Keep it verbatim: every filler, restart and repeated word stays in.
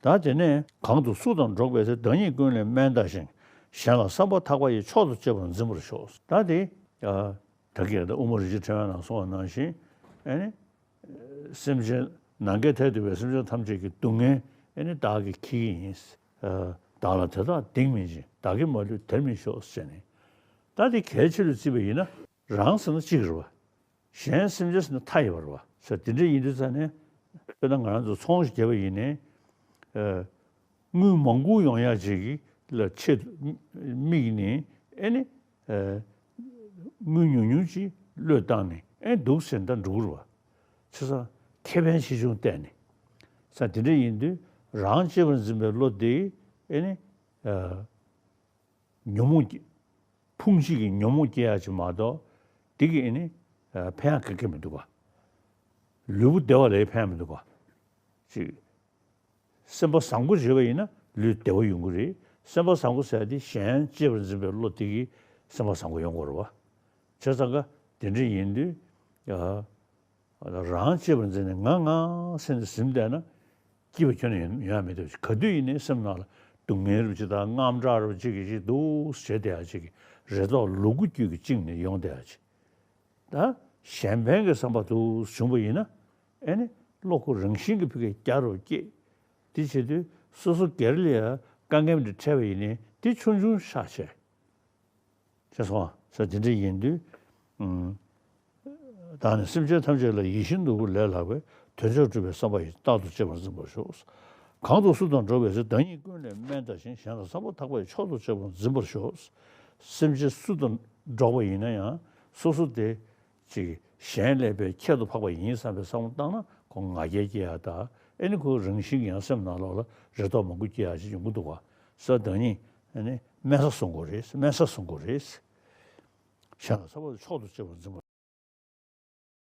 ད་དེ་ནས་གང་དུ་སུ་དང་འགྲོགས་པའི་ཚེ། བདག་ཉིད་ཀུན་ལས་དམན་བལྟ་ཞིང་། གཞན་ལ་བསམ་པ་ཐག་པ་ཡིས། མཆོག་ཏུ་གཅེས་པར་འཛིན་པར་ཤོག་ད་དེ་ད་གིན་ད་དབུ་མ་རིན་ཆེན་ཕྲེང་བའི་ནང་གསུངས་པ་ནང་བཞིན་ཨེ་ནི། སེམས་ཅན་ནམ་མཁའི་མཐས་གཏུགས་པའི་སེམས་ཅན་ཐམས་ཅད་ཀྱི་སྡུག་བསྔལ་ཨེ་ནི་བདག་གིས་འཁྱེར་གྱི་ཡིན། བདག་ལ་དེ་དག་གདིང་མིན་བྱེད། བདག་གིས་མ་ལུས་དེར་མི་ཤོག་ཟེར་ནས། ད་དེ་གལ་ཆེ་རུ་བརྩིས་པ་ཡིན་ན། རང་ཟེར་ན་གཅིག་རེད་བ། གཞན་སེམས་ཅན་ཟེར་ན་མཐའ་ཡས་པ་རེད་བ། ཟེར་དེ་འདྲ་ཡིན་དུས་ཙང་ནས། དཔེར་ན་ང་རང་ཚོ་ཚོང་ཞིག་བརྒྱབ་པ་ཡིན་ནའི། དངུལ་མང་པོ་ཡོང་ཡག་ཅིག་ལ་ཆེད་དུ་དམིགས་ནས་ཨེ་ནི། དངུལ་ཉུང་ཉུང་ཅིག་བློས་བཏང་ནས་ཨེ་འདུག་ཟེར་ན་འགྲིག་གི་རེད་བ། བྱས་ཙང་ཁེ་ཕན་ཆེ་ཆུང་བལྟས་ནས། ས་དེ་འདྲ་ཡིན་དུས་རང་གཅེས་པར་འཛིན་པའི་བློ་དེ་ཨེ་ནི། ཉོན་མོངས་ཀྱི་ཕུང་བྱེད་ཀྱི་ཉོན་མོངས་སྐྱེ་ཡག་ཅིག་མ་གཏོགས་དེ་གིས་ཨེ་ནི་ཕན་ཡག་ག་གེ་མི་འདུག་ག་ལུས་པོ་བདེ་བ་ལ་ཕན་མི་འདུག་ག་ཅིག་སེམས་པ་བཟང་པོ་བྱེད་པ་ཡིན་ན་ལུས་བདེ་བ་ཡོང་གི་རེད། སེམས་པ་བཟང་པོ་ཟེར་ཡ་དེ་གཞན་གཅེས་པར་འཛིན་པའི་བློ་དེ་གིས་སེམས་པ་བཟང་པོ་ཡོང་དགོས་རེད་བ། བྱས་ཙང་ཀ་དེ་འདྲ་ཡིན་དུས། རང་གཅེས་པར་འཛིན་ནས་ང་ང་ཟེར་ནས་ཟིན་བསྡད་ན། སྐྱིད་པ་ཁྱོན་ནས་ཡོང་ཡ་མི་འདུག་ག་དུས་ཡིན་ནའི་སེམས་ནང་ལ་སྡུག་བསྔལ་རུ་ཅིག་དང་དངངས་སྐྲག་རུ་ཅིག་གིས་ཅིག་འདུག་བྱས་བསྡད་ཡ་ཅིག་གི་རེ་དོགས་ལུ་གུ་རྒྱུད་ཀྱིས་བཅིངས་ནས་ཡོང་བསྡད་ཡ་ཅིག་ད་གཞན་ཕན་གྱི་བསམ་པ་འདུག་བྱུང་བ་ཡིན་ན། ཨེ་ནི་བློ་ཁོ་རང་བཞིན་གྱིས་ཕ་གིར་རྒྱ་རུ་སྐྱེད། དེ་བྱེད་དུས་སོ་སོ་སྒེར་ལ་ཡ་དཀའ་ངལ་འདི་འཕྲད་པ་ཡིན་ནའི་དེ་ཆུང་ཆུང་ཆགས་བྱས། ཅེས་སོ། ས་དེ་འདྲ་ཡིན་དུས། ཨུམ། བདག་ནི་སེམས་ཅན་ཐམས་ཅད་ལ། ཡིད་བཞིན་ནོར་བུ་ལས་ལྷག་པའི། དོན་མཆོག་སྒྲུབ་པའི་བསམ་པ་ཡིས། རྟག་ཏུ་གཅེས་པར་འཛིན་པར་ཤོག་གང་དུ་སུ་དང་འགྲོགས་པའི་ཚེ། བདག་ཉིད་ཀུན་ལས་དམན་བལྟ་ཞིང་། གཞན་ལ་བསམ་པ་ཐག་པ་ཡིས། མཆོག་ཏུ་གཅེས་པར་འཛིན་པར་ཤོག་སེམས་ཅན་སུ་དང་འགྲོགས་པ་ཡིན་ན་ཡང་སོ་སོ་དེ། ཅིག་གཞན་ལས་པའི་ཁྱད་དུ་འཕགས་པ་ཡིན་བསམ་པའི་བསམ་བློ་བཏང་ན་ཁོ་ང་རྒྱལ་སྐྱེ་ཡ་ད། ཨེ་ནི་ཁོ་རང་བཞིན་གྱི་ཡང་སེམས་ནང་ལོགས་ལ་རེ་དོགས་མང་པོ་སྐྱེ་ཡ་ཞིག་ཡོང་གི་འདུག་བ། ས་བདག་ཉིད་ཨེ་ནི་དམན་ས་བཟུང་དགོས་རེད། དམན་ས་བཟུང་དགོས་རེད། གཞན་ལ་བསམ་པ་མཆོག་ཏུ་གཅེས་པར་འཛིན་པ།